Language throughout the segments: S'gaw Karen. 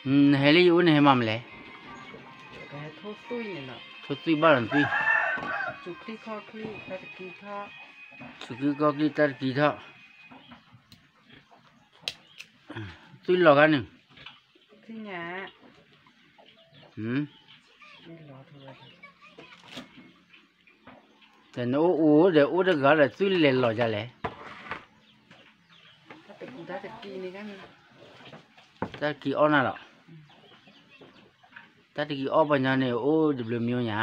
နဟဲလၢယအိၣ်န့ၣ်ဟဲမၤမနုၤလဲၣ်. ထိၣ်သွံၣ်ဘၣ်လီၤသွံၣ်, ဆူၣ်ချံခီၣ်ချံတၢ်တကံထီၣ်, သွံၣ်လီၤဂၤနုာ်, တၢ်နအိၣ်အိၣ်ဒီးအိၣ်တဂၤဒီးသွံၣ်လဲၤလီၤဒ်လဲၣ်. တၢ်တကံအီၣ်နၤလီၤ. တၢ်တကံအီၣ်ပှၤညီန့ၣ် အိၣ်တဘျုးမံၤညါ,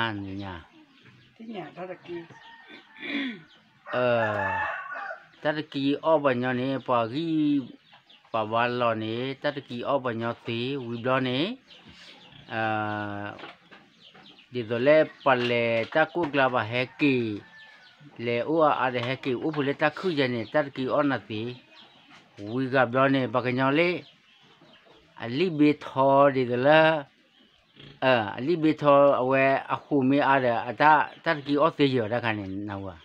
တၢ်တကံအီၣ်ပှၤညီန့ၣ် ပှၤဂံၢ်ပှၤဘါလီၤန့ၣ် တၢ်တကံအီၣ်ပှၤညီသ့ဝံၤဘျီန့ၣ် ဒ်သိးလၢပှၤလဲၤတၢ်ကိၢ်ကျါ ပှၤဟဲက့ၤ လဲၤအိၣ်အါအါဒီးဟဲက့ၤအိၣ်ဖဲလၢတၢ်ခုၣ်ယဲန့ၣ် တၢ်တကံအီၣ်နၤသ့, ဝံၤဂၤဘျီန့ၣ် ပှၤကညီလၢ အလံၣ်ဘ့ထီဒ်သိးလၢ အလံၣ်ဘ့ထီအဝဲအဃိးမ့ၢ်အါဒီး တၢ်တကံအီၣ်သ့ယီၤတၢ်ခါန့ၣ် နၢ်ဟူဧါ.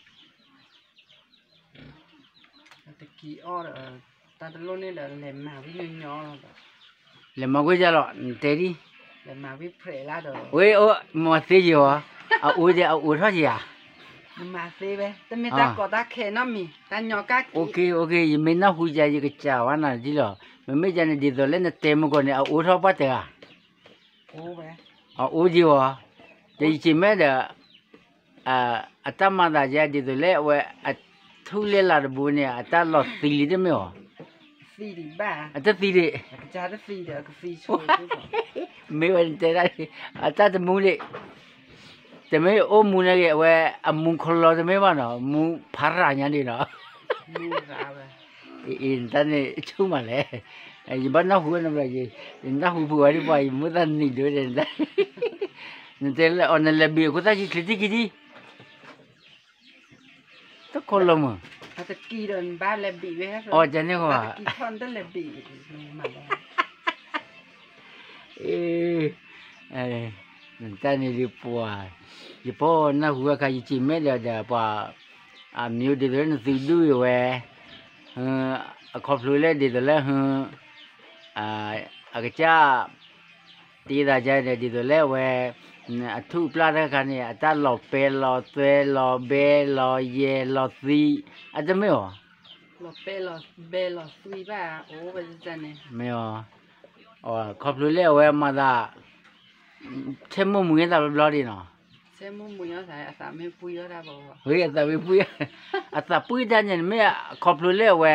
တကံအီၣ်ဒီး တၢ်တလိၣ်န့ၣ်ဒီး လဲၤမၤဝံၤညီညီလီၤဒီး လဲၤမၤကွံာ်ယၤလီၤ နတဲဒ် ဝဲ မၤသ့ယီၤ, အအိၣ်ဒီးအအိၣ်ထီၣ်ယၤ, နမၤသ့ဝဲ တမ့ၢ်တၢ်ကီတၢ်ခဲနီတမံၤ တၢ်ညီကၢ်က့ၤ, ယမ့ၢ်နၢ်ဟူယၤ ယကစၢ်ဝဲနၤဒ်လီၤ, မ့မ့ၢ်ယၤန့ၣ် ဒ်သိးလၢနတဲမုၢ်ကီၢ်န့ၣ် အအိၣ်ထီၣ်ပှၢ်တဂၤ အအိၣ်ဒံးအီၤ, ဒီးယစံးမ့ၢ်ဒီး အတၢ်မၤသးယဲ ဒ်သိးလၢအဝဲအထူၣ်လဲလးတဘိန့ၣ် အတၢ်လီၤသံလံတမ့ၢ်အီၤ, အတသံဒံး, မ့ၢ်ဝဲနတဲဒၣ်, အတၢ်တမူဒံး, တမ့ၢ်အိၣ်မူန့ၣ်ဂ့ၤ အဝဲအမူခလီတမ့ၢ်ဘၣ်နီၤ, မူဖးရၤညါဒံးနီၤ အံၤ နတၢ်န့ၣ်ဆူၣ်မးလဲၣ်, ယဘၣ်နၢ်ဟူဝဲနီတဘျီ, ယနၢ်ဟူဖုးဝဲဒ်ပှၤ ယမုၢ်သၣ်နံၤဒိဒဲး, နတဲလၢအီၤ နလဲၤဘံၣ်အခိၣ်သၣ်ခံချ့ထံၣ်ခံဒံ, တခီလီၤမး, အီၤကန့ၣ်ဃီ နတၢ်န့ၣ်ဒ်ပှၤ, ယပီၢ်နၢ်ဟူအခါ ယစံးမ့ၢ်ဒီးဒီးပှၤ, အမံၤဒ်သိးလၢနသုဒုးအံၤဝဲ, အခီဖျိလၢဒ်သိးလၢ အကစၢ် တ့သးယါဒီး ဒ်သိးလၢအဝဲ အထူၣ်ပျၢ်တၢ်ခါန့ၣ် အတၢ်လီၤပဲလီၤသွဲလီၤဘဲလီၤယဲၢ်လီၤသံ, အတမ့ၢ်အီၤ, မ့ၢ်အီၤ, ခီဖျိလၢအဝဲမၤသး ဆဲမိၢ်မုၢ်သးဘျီဘျီဒံးနီၤ, ဝဲအသးမ့ၢ်ပှံၢ်, အသးပှံၢ်တၢ်န့ၣ် မ့ၢ်ခီဖျိလၢအဝဲ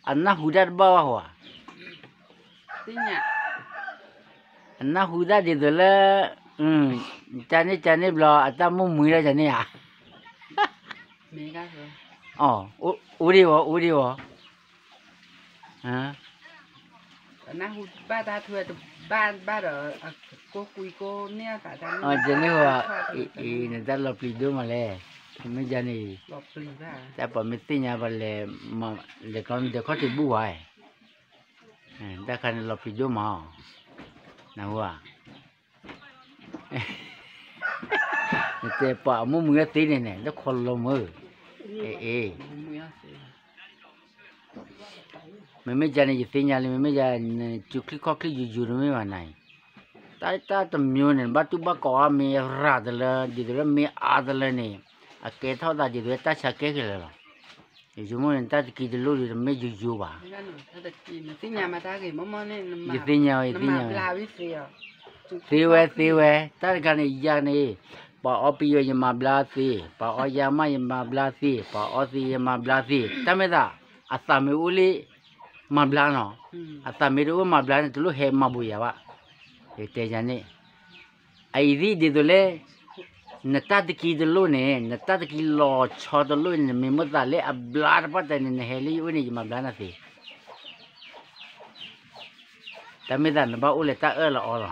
အနၢ်ဟူတၢ်တဘၣ်ဘၣ်ဃီဧါ, အနၢ်ဟူတၢ်ဒ်သိးလၢ ကန့ၣ်ကန့ၣ်ဘျီ အတၢ်မိၢ်မုၢ်လၢကန့ၣ်ဧါ, အိၣ်ဒံးဝဲ အိၣ်ဒံးဝဲ ဘၣ်တၢ်ထွဲတဘၣ်ဘၣ်ဒီး ကိးကွံာ်ကိးန့ၢ်အသးတၢ်န့ၣ် ကန့ၣ်ဝဲ, နတၢ်လီၤပျံၤဒိၣ်မးလဲၣ်, မ့ၢ်ယါန့ၣ်, တၢ်ပှၤမ့ၢ်သ့ၣ်ညါပှၤလဲၤ, လဲၤကျီန့ၣ်ဒဲးခီၣ်ထံးဘူၣ်ဝဲ, တၢ်ခါန့ၣ်လီၤပျံၤဒိၣ်မးအီၤ, နၢ်ဟူဧါ နတဲပှၤအမိၢ်မုၢ်ဂၤသ့န့ၣ်န့ၣ် လၢခီလီၤမၢ်, အ့ၣ်, မ့မ့ၢ်ယါန့ၣ် ယသ့ၣ်ညါလံ မ့မ့ၢ်ယါန့ၣ် ကၠူချံခီၣ်ချံယိယိတမ့ၢ်ဘၣ်နၤအံၤ, တၢ်တၢ်တမျိုးန့ၣ် ဘၣ်တူၢ်ဘၣ်ကီးအါမ့ၢ်ရၤတလၢ ဒ်သိးလၢမ့ၢ်အါတလၢန့ၣ် အကဲထီၣ်သးဒ်သိးလၢတၢ်ဆါကဲကလဲာ်လီၤ, ယဆိကမိၣ်န့ၣ် တၢ်တကံတလိၣ်ဒ်တမ့ၢ်ယိယိဘၣ် ယသ့ၣ်ညါဝဲ ယသ့ၣ်ညါဝဲ, သ့ဝဲ သ့ဝဲ, တၢ်တခါန့ၣ် ယၤန့ၣ်, ပှၤအီပယီၤယမၤဘျါသ့, ပှၤအီယါမးယမၤဘျါသ့, ပှၤအီသံးယမၤဘျါသ့, တၢ်မ့ၢ်သး, အသးမ့ၢ်အိၣ်လံ, မၤဘျါနီၤ, အသးမ့ၢ်တအိၣ်မၤဘျါန့ၣ် တလိၣ်ဟဲမၤဘူးယၤဘၣ်, ယတဲယၤန့ၣ် အအံၤသ့ၣ်ဒ်သိးလၢ နတၢ်တကံတလိၣ်န့ၣ် နတၢ်တကံလီၤဆီတလိၣ်န့ၣ် နမ့ၢ်မိၣ်သးလၢအဘျါတပှၢ်တၢၢ်န့ၣ် နဟဲလၢယအိၣ်န့ၣ် ယမၤဘျါနၤသ့, တၢ်မ့ၢ်သးနဘၣ်အိၣ်လၢတၢ်အၢၣ်လီၤအီလီၤ,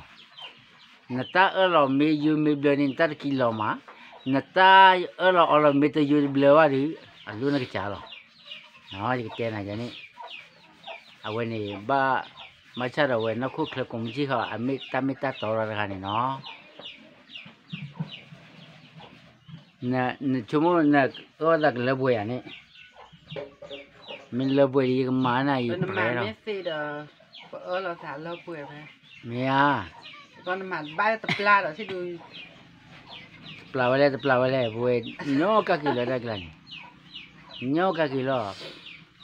နတၢ်အၢၣ်လီၤမ့ၢ်ယိမ့ၢ်ဘျၢန့ၣ် နတၢ်တကံလီၤမး, နတၢ်အၢၣ်လီၤအီလီၤမ့ၢ်တယိတဘျၢဘၣ်ဒီး အလိၣ်နကစၢ်လီၤ, ယကတဲနၤယၤန့ၣ် အဝဲန့ၣ် ဘၣ်, ဘၣ်ဆၣ်ဒီးအဝဲနီၢ်ခိၣ်ချၢကိးမုၢ်ဆ့ၣ်ဃီ အမ့ၢ်တၢ်မ့ၢ်တၢ်တီရၢတဂၤန့ၣ်နီၤ, နဆိကမိၣ်နအၢၣ်သးကလၢပှဲၤယၤန့ၣ်, မ့ၢ်လၢပှဲၤဒီးယကမၤနၤအံၤပြဲလီၤ, ပအၢၣ်လီၤသးလၢပှဲၤဖဲ မ့ၢ်ဧါ, တပျၢ်ဝဲလဲၣ် တပျၢ်ဝဲလဲၣ် ပဝဲ ညီကၢ်က့ၤလီၤတၢ်ကျါန့ၣ်, ညီကၢ်က့ၤလီၤ,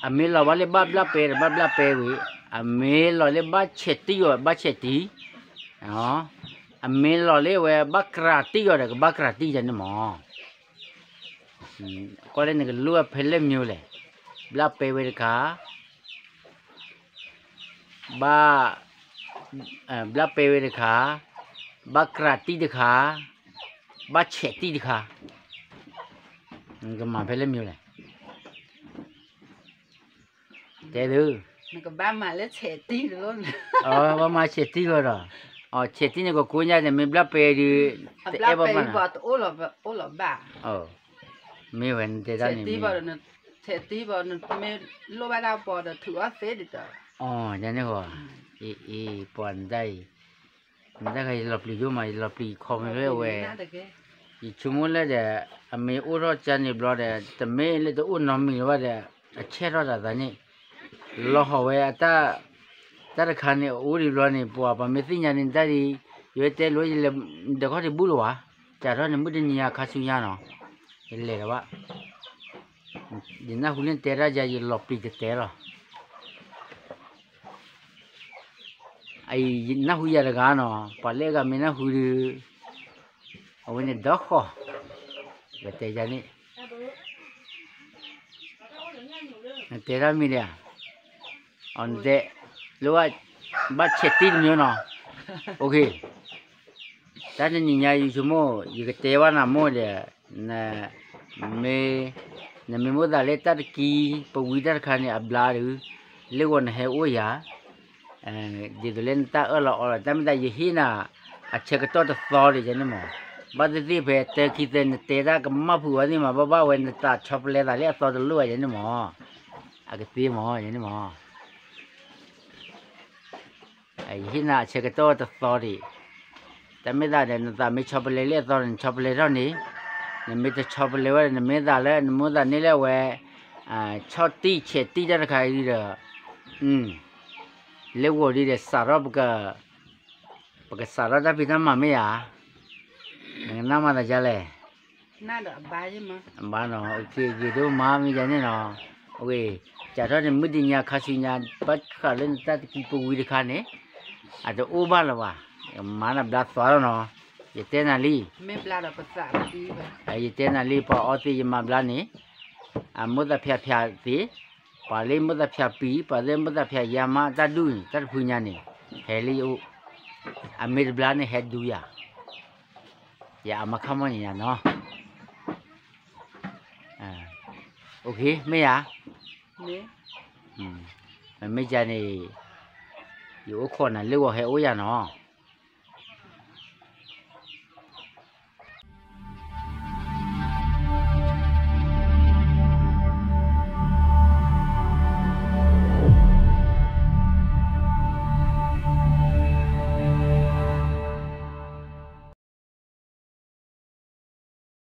အမ့ၢ်လီၤဘၣ်လၢဘၣ်ဘျၣ်ပဲဒီး ဘၣ်ဘျၣ်ပဲဝံၤ, အမ့ၢ်လီၤလၢဘၣ်ဆဲးတံၢ်အီၤ ဘၣ်ဆဲးတံၢ်, အမ့ၢ်လီၤလၢဝဲဘၣ်ကြၤတံၢ်အီၤဒီး ကဘၣ်ကြၤတံၢ်ယၤန့ၣ်မး, ကွၢ်လၢနကလိၣ်အဖဲလဲၣ်မ့ၢ်လဲၣ်, ဘျၣ်ပဲဝဲတခါ ဘၣ်, ဘျၣ်ပဲဝဲတခါ, ဘၣ်ကြၤတံၢ်တခါ, ဘၣ်ဆဲးတံၢ်တခါ, နကမၤဖဲလဲၣ်မ့ၢ်လဲၣ်, တဲသု, ဘၣ်မၤဆဲးတံၢ်လီၤ, ဆဲးတံၢ်လီၤဒီး, ဆဲးတံၢ်န့ၣ် ကကိးညါန့ၣ် မ့ၢ်ဘျၣ်ပဲဒီး, တအဲၣ်ဘၣ်မး, မ့ၢ်ဝဲနတဲဒၣ်န့ၣ်, ဆဲးတံၢ်ဘၣ်, မ့ၢ်လိၣ်ဘၣ်တၢ်ပီဒီးထုးအီၣ်သ့ဒ်သိး, အန့ၣ်ဃီ, အံၤ ပှၤနတၢ်အံၤ, နတၢ်ခါယလီၤပျံၤဒိၣ်မး ယလီၤပျံၤခီမ့ၢ်လၢဝဲ, ယဆိကမိၣ်လၢဒီး, အမ့ၢ်အိၣ်ထီၣ်ကၢန့ၣ်ဘျီဒီး တမ့ၢ်လၢတအိၣ်နီတမံၤလၢၤဘၣ်ဒီး, အဆဲးထီၣ်တၢ်သးန့ၣ်, လီၤဟီၣ်ဝဲအတၢ်, တၢ်တခါန့ၣ် အအိၣ်ဒံးဘျီန့ၣ် ပှၤပှၤမ့ၢ်သ့ၣ်ညါန့ၣ် တၢ်ဒ်, ယဝဲတဲလိာ်ယလဲၤ, ဒီးခီၣ်ထံးဘူၣ်လၢၤဝဲ, စးထီၣ်န့ၣ်မုၢ်တနံၤညါခါဆူညါနီၤ, ယလဲၤလၢၤဘၣ်, ယနၢ်ဟူလၢနတဲတၢ်ယၤ ယလီၤပျံၤတတဲလီၤ အံၤနၢ်ဟူယၤတဂၤနီၤ, ပှၤလၢအဂၤမ့ၢ်နၢ်ဟူဒီး, အဝဲန့ၣ်ဒီဃီ, ပတဲယၤန့ၣ်, နတဲတၢ်မံၤဒီး, အတဲ, လၢ, ဘၣ်ဆဲးတံၢ်တမံၤနီၤ, တၢ်တနံၤညါယဆိကမိၣ် ယကတဲဘၣ်နၤမိၢ်ဒီး, မ့ၢ်, နမ့ၢ်မိၣ်သးလၢတၢ်တကံပဝံတၢ်တခါန့ၣ် အဘျါဒီး, လၢဂီၤနဟဲအိၣ်ယၤ ဒ်သိးလၢနတၢ်အၢၣ်လီၤအီလီၤ တၢ်မ့ၢ်သးယဟ့ၣ်နၤ, အဆၢကတီၢ်တသီဒံးယၤန့ၣ်မး, ဘၣ်သ့ၣ်သ့ၣ်ဖဲတၢခံသၢနတဲတၢ်ကမၣ်ဖုးဝဲသ့ၣ်မး ဘၣ်ဘၣ်ဝဲနသးဆီပလဲသးလၢအသီတလိၣ်ယၤန့ၣ်မး, အကသ့မးယၤန့ၣ်မး ယဟ့ၣ်နၤအဆၢကတီၢ်တသီဒံး, တၢ်မ့ၢ်သးဒီး နသးမ့ၢ်ဆီပလဲလၢအသီန့ၣ် နဆီပလဲထီၣ်န့ၣ်, နမ့ၢ်တဆီပလဲဝဲဒီး နမ့ၢ်သးလၢ နမိၣ်သးန့ၢ်လၢအဝဲ, ဆီၣ်တံၢ်ဆဲးတံၢ်တၢ်တခါအံၤဒီး, လၢဂီၤဒ်ဒီး စးထီၣ်ပက, ပကစးထီၣ်တၢ်ဖံးတၢ်မၤမ့ၢ်ဧါ, နကနၣ်မၤသးဒ်လဲၣ် ဘၣ်နီၤ, ဂ့ၤဒိၣ်မးမ့ၢ်ယၤန့ၣ်နီၤ, စးထီၣ်န့ၣ် မုၢ်တနံၤညါခါဆူညါ ဘၣ်ဃးလၢနတၢ်တကံပဝံတခါန့ၣ်, အတအိၣ်ဘၣ်လၢၤဘၣ်, မၤနဘျါသွါလီၤနီၤ, ယတဲနၤလံ, ယတဲနၤလံ ပှၤအီသံးယမၤဘျါန့ၣ်, အမိၣ်သးဖၠးဖၠးသ့, ပှၤလၢမိၣ်သးဖၠးပံၤ ပှၤလၢမိၣ်သးဖၠးယါမး တၢ်ဒူၣ်န့ၣ် တၢ်တဖုညါန့ၣ်, ဟဲလၢယအိၣ်, အမ့ၢ်တဘျါန့ၣ်ဟဲဒူယၤ, ယအမၤခီမီန့ၣ်ယၤနီၤ, မ့ၢ်ဧါ, မ့မ့ၢ်ယၤန့ၣ်, ယအိၣ်ခိးနၤလၢဂီၤဟဲအိၣ်ယၤနီၤ